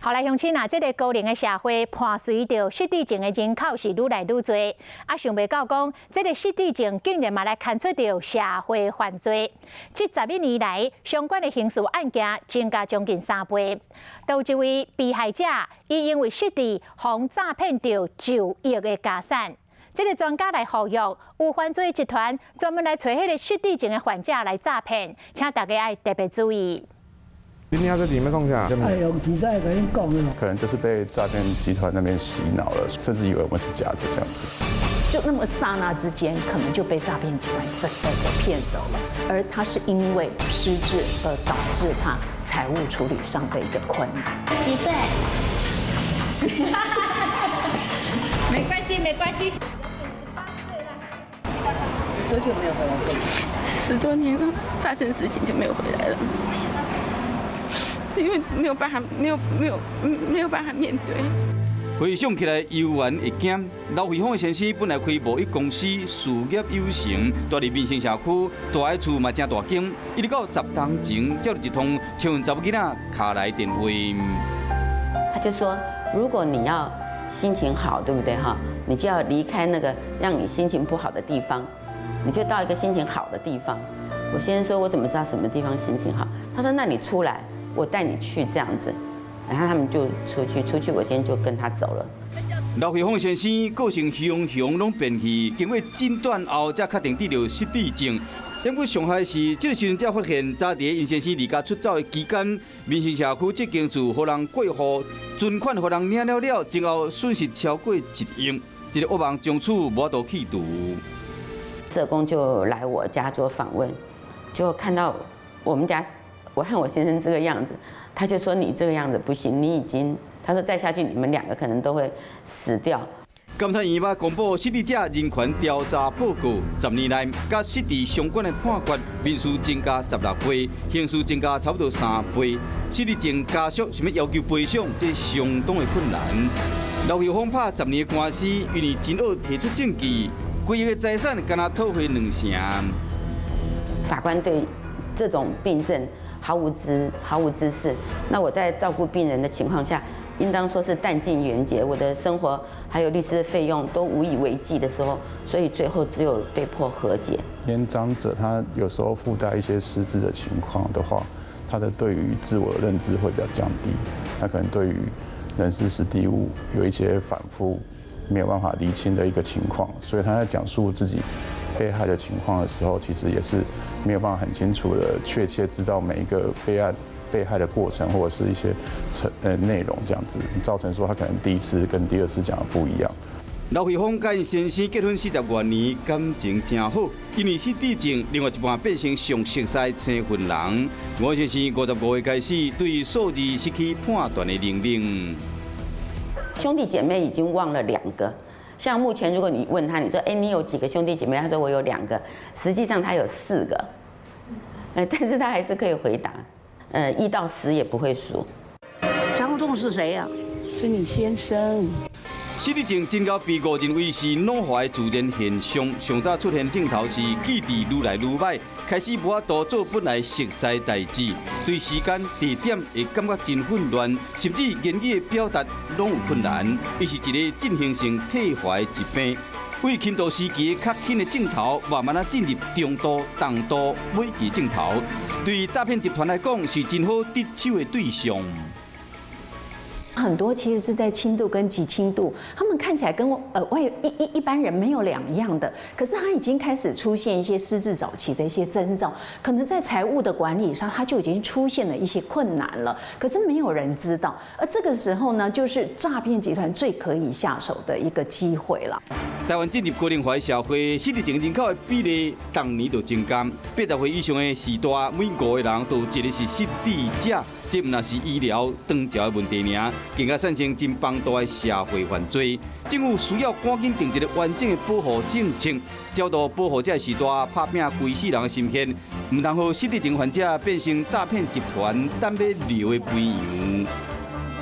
好來，鄉親啊，這个高齡的社會，伴隨著失智症的人口是愈來愈濟。啊，想袂到講，這个失智症竟然嘛來牽出著社會犯罪。這11年來，相關的刑事案件增加將近3倍。有一位被害者，伊因為失智，予詐騙著9億的家產。這个專家來呼籲，有犯罪集團專門來揣彼个失智症的患者來詐騙，請大家愛特別注意。今天要在裡面講啥？哎呦，期待跟你講的。可能就是被詐騙集團那邊洗腦了，甚至以為我們是假的這樣子。就那麼剎那之間，可能就被詐騙集團整個給騙走了。而他是因為失智而導致他財務處理上的一個困難。幾歲？沒關係，沒關係。多久沒有回來過？10多年了，發生事情就沒有回來了。因為沒有辦法，沒有沒有沒有辦法面對。回想起來，猶原會驚。劉慧芳的先生本來開貿易公司，事業有成，蹛佇民生社區，蹛的厝嘛誠大間。一直到10冬前，接著一通千份查某囡仔敲來電話。他就說：如果你要心情好，對不對哈？你就要離開那個讓你心情不好的地方，你就到一個心情好的地方。我先生說：我怎麼知道什麼地方心情好？他說：那你出來。我帶你去這樣子，然後他們就出去，出去我先就跟他走了。劉慧芳先生個性雄雄攏變去，經過診斷後才確定得著失智症。不過上害是，這个時陣才發現，早佇𪜶先生離家出走的期間，民生社區這間厝予人過戶，存款予人領了了，前後損失超過1億，這个惡夢從此無法度去除。社工就來我家做訪問，就看到我們家。我和我先生這個樣子，他就說你這個樣子不行，你已經，他說再下去你們兩個可能都會死掉。監察院公布失智者人權調查報告，10年來，佮失智相關的判決民事增加16倍，刑事增加差不多3倍。失智症家屬想欲要求賠償，這相當的困難。劉慧芳拍10年的官司，因為真愛提出證據，規個財產敢若討回兩成。法官對這種病症毫無知識。那我在照顧病人的情況下，應當說是彈盡援絕，我的生活還有律師的費用都無以為繼的時候，所以最後只有被迫和解。年長者他有時候附帶一些失智的情況的話，他的對於自我的認知會比較降低，他可能對於人事時地物有一些反覆沒有辦法釐清的一個情況，所以他在講述自己被害的情況的時候，其實也是沒有辦法很清楚的確切知道每一個被案被害的過程或者是一些成內容這樣子，造成說他可能第一次跟第二次講的不一樣。劉慧芳佮𪜶先生結婚40外年，感情誠好，因為失智症，另外一半變成上熟似的生份人。吳先生55歲開始對數字失去判斷的能力。兄弟姐妹已經忘了兩個。像目前，如果你問他，你說，哎，你有幾個兄弟姐妹？他說我有兩個，實際上他有四個，但是他還是可以回答，1到10也不會數。張棟是誰呀？是你先生。失智症真𠢕被誤認為是腦化的自然現象，上早出現症頭是記憶愈來愈䆀，開始無法度做本來熟似的代誌，對時間、地點會感覺真混亂，甚至言語的表達攏有困難。伊是一个進行性退化的疾病，為輕度時期較輕的症頭，慢慢仔進入中度、重度尾期症頭，對詐騙集團來講是真好得手的對象。很多其實是在輕度跟極輕度，他們看起來跟外一般人沒有兩樣的，可是他已經開始出現一些失智早期的一些徵兆，可能在財務的管理上他就已經出現了一些困難了，可是沒有人知道，而這個時候呢，就是詐騙集團最可以下手的一個機會了。台灣進入高齡化社會，失智症人口的比例逐年就增加。80歲以上的序大，每五個人都有一個是失智者。這毋但是醫療長照的問題爾，更加產生真龐大的社會犯罪。政府需要趕緊訂一个完整的保護政策，照度保護這个序大拍拚規世人的心血，毋通予失智症患者變成詐騙集團等欲掠的肥羊。